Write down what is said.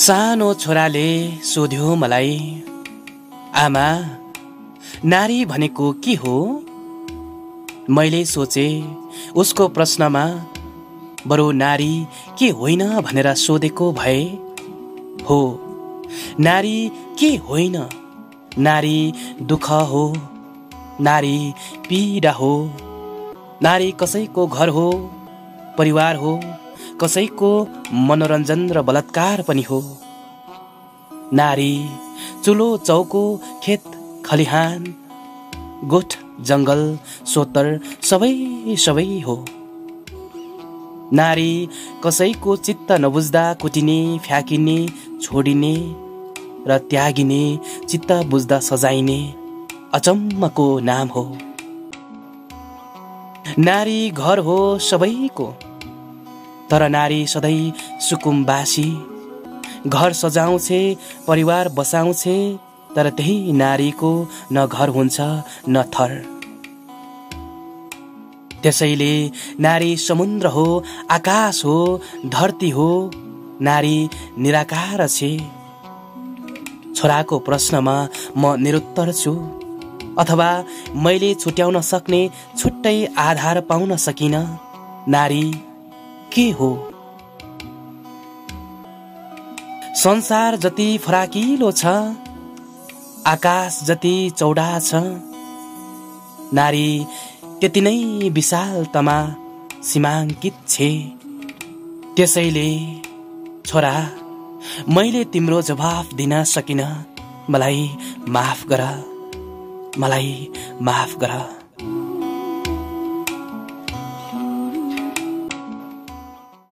सानो छोराले सोध्यो मलाई, आमा नारी भनेको के हो? मैले सोचे उसको प्रश्नमा बरु नारी के होइन भनेर सोधेको भए। हो, नारी के होइन, नारी दुःख हो, नारी पीडा हो, नारी कसैको घर हो, परिवार हो, कसैको मनोरञ्जन र बलात्कार पनि हो। नारी चुलो चौको, खेत खलिहान, गोठ जंगल, सोतर सबै हो। नारी कसैको चित्त नबुझ्दा कुटिने, फ्याकिने, छोडिने र त्यागिने, चित्त बुझ्दा सजाइने अचम्मको नाम हो। नारी घर हो सबैको, तर नारी सधैँ सुकुम्बासी। घर सजाउँछे, परिवार बसाउँछे, तर त्यही नारीको न घर हुन्छ न थर। त्यसैले नारी समुद्र हो, आकाश हो, धरती हो, नारी निराकार छे। छोराको प्रश्नमा म निरुत्तर छु, अथवा मैले छुट्याउन सक्ने छुट्टै आधार पाउन सकिन। नारी के हो? संसार जति फराकिलो छ, आकाश जति चौडा छ, नारी त्यति नै विशालतामा सीमाङ्कित छे। त्यसैले छोरा, मैले तिम्रो जवाफ दिन सकिन। मलाई माफ गर, मलाई माफ गर।